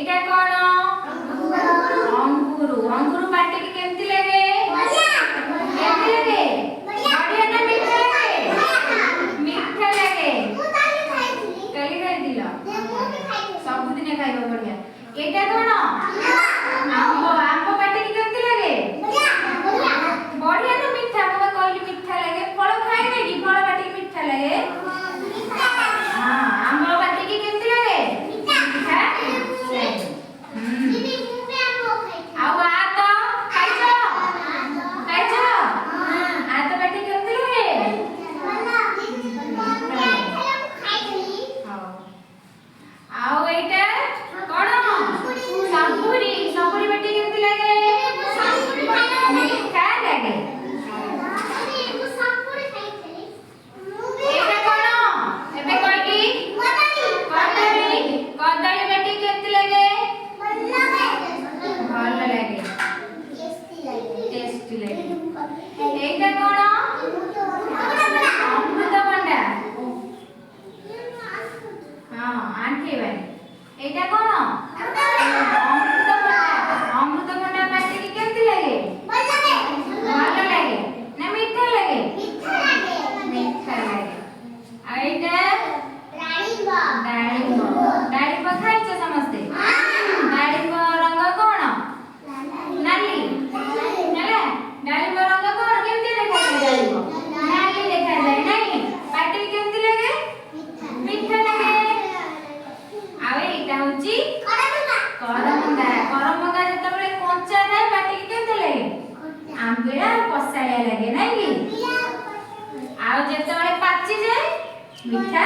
ଏଇଟା କଣ? ଅଙ୍ଗୁରୁ। ଅଙ୍ଗୁରୁ ପାଟିକି କେମିତି ଲାଗେ? କେମିତି ଲାଗେ? ବଢିଆ ନା ମିଠା ଲାଗେ? ମିଠା ଲାଗେ। କାଲି ଖାଇଥିଲ? ସବୁଦିନେ ଖାଇବ, ବଢିଆ। ଏଇଟା କଣ? ଆମ୍ବ। ଆମ୍ବ ପାଟିକି କେମିତି ଲାଗେ? ବଢିଆ ନା ମିଠା? ମୁଁ ବା କହିଲି ମିଠା ଲାଗେ। ଫଳ ଖାଇନେ କି? ଫଳ ପାଟିକି ମିଠା ଲାଗେ। ହଁ, ଆମ୍ବ ପାଟିକି କେମିତି ଲାଗେ? ମିଠା ଲାଗେ। ଆଉ ଆତ ଖାଇଛ? ଖାଇଛ? ଆତ ପାଟିକି କେମିତି ଲାଗେ? ହଉ, ଆଉ ଏଇଟା କଣ? ସପୁରୀ। ସପୁରୀ ପାଟିକି କେମିତି ଲାଗେ? ମିଠା ଲାଗେ। ଏଇଟା କଣ ଏବେ କହିଲି? କଦଳୀ। କଦଳୀ ପାଟିକି କେମିତି ଲାଗେ? ଭଲ ଲାଗେ, ଟେଷ୍ଟି ଲାଗେ। ଏଇଟା କଣ? ଅମୃତଭଣ୍ଡା। ହଁ, ଆଣ୍ଠେଇବାନି। ଏଇଟା କଣ? ଅମୃତଭଣ୍ଡା। ଅମୃତଭଣ୍ଡା ପାଟିକି କେମିତି ଲାଗେ? ଭଲ ଲାଗେ ନା ମିଠା ଲାଗେ? ମିଠା ଲାଗେ। ଆଉ ଏଇଟା ଡାଳିମ୍ବ। ଡାଳିମ୍ବ ଖାଇଛ ସମସ୍ତେ? ଡାଳିମ୍ବ ରଙ୍ଗ କଣ? ନାଲି ହେଲା। ଡାଳିମ୍ବ ରଙ୍ଗ କଣ? କେମିତି ଦେଖାଯାଏ ଡାଳିମ୍ବ? ନାଲି ଦେଖାଯାଏ ନାଇଁ? ପାଟିକି କେମିତି ଲାଗେ? ମିଠା ଲାଗେ। ଆଉ ଏଇଟା ହଉଛି କରମଙ୍ଗା। କରମଙ୍ଗା ଯେତେବେଳେ କଞ୍ଚା ଥାଏ, ପାଟିକି କେମିତି ଲାଗେ? ଆମ୍ବିଳା ଆଉ କଷାଳିଆ ଲାଗେ, ନାଇଁ କି? ଆଉ ଯେତେବେଳେ ପାଚିଯାଏ, ମିଠା